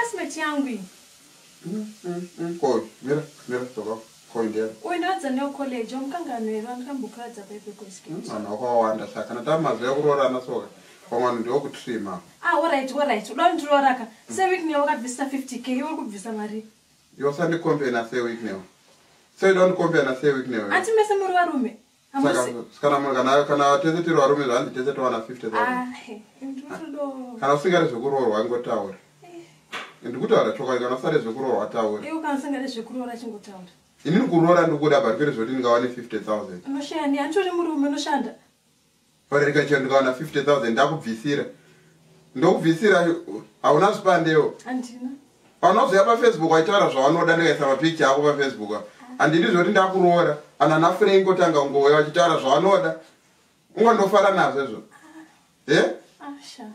Iclassmate yangu iyi. Ko, mira, mira, dzoka. Ko ndiani? Uyu ndakadzidza naye kucollege, wamukanganwa here wandikambokuratidza paipe kuescape? Vanhu vakawanda saka kana tamazuva ekuroorana soka vamwe vanhu ndevokutrima. Ah, alright, alright. Uda kundiroora ka? SeWicknell wakabvisa 50K, iwe uri kubvisa mari. Iwe usandicompare naSeWicknell. Sei uda kundicompare naSeWicknell? Anti mese muri varume. Saka kana munhu kana kana tese tiri varume zvanzi tese towana 50,000. Ah, he. Ndinotodo. Kana usingade zvekuroorwa ingotaura. Ndikutaura chokwadi kana usade zvekuroorwa taura. Iwe kana usingade zvekuroora chingotaura. Inini kuroora ndikuda but kwete zvekuti ndingawane 50,000. Unoshaya nei? Hanti uri murume unoshanda. Farika chero ndikawana 50,000 ndakubvisira. Ndokubvisira hauna zvipandewo. Handina. Paunozoya paFacebook waitaura zvawanoda ndikaisa mapicture ako paFacebook. Handidi zvekuti ndakuroora. Ana na Frank otanga kungouya vachitaura zvawanoda. Ungandofara nazvo izvo. Eh? Asha.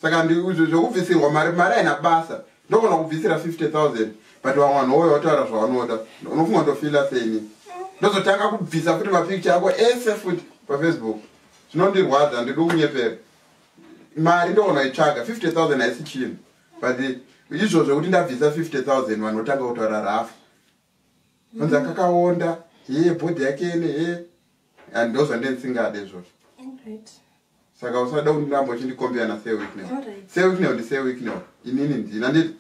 Saka zvekubvisirwa mari mari haina basa. Ndogona kubvisira 50,000 but vamwe vanhu vouya votaura zvavanoda. Unofunga ndofila sei ini? Ndozotanga kubvisa futi mapicture ako ese futi paFacebook. Zvinondirwadza handidi kunyepera. Mari ndogona kuitsvaga 50,000 haisi chinhu. But izvo zvekuti ndabvisa 50,000 vanhu votanga kutaura rafu. Vanzi akakaonda, hee bhodhi yake ene hee. And ndozvandendisingade izvozvo. Alright. Saka usada kundiramba uchindikombera naSir Wicknell. Alright. Sir Wicknell ndiSir Wicknell. Inini ndina nditi.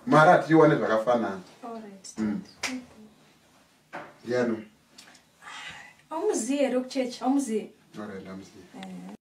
Mari hatiiwane zvakafanana. Alright. Ndiani? Aumuziye here kuchechi? Aumuziye? Alright, ndamuziya.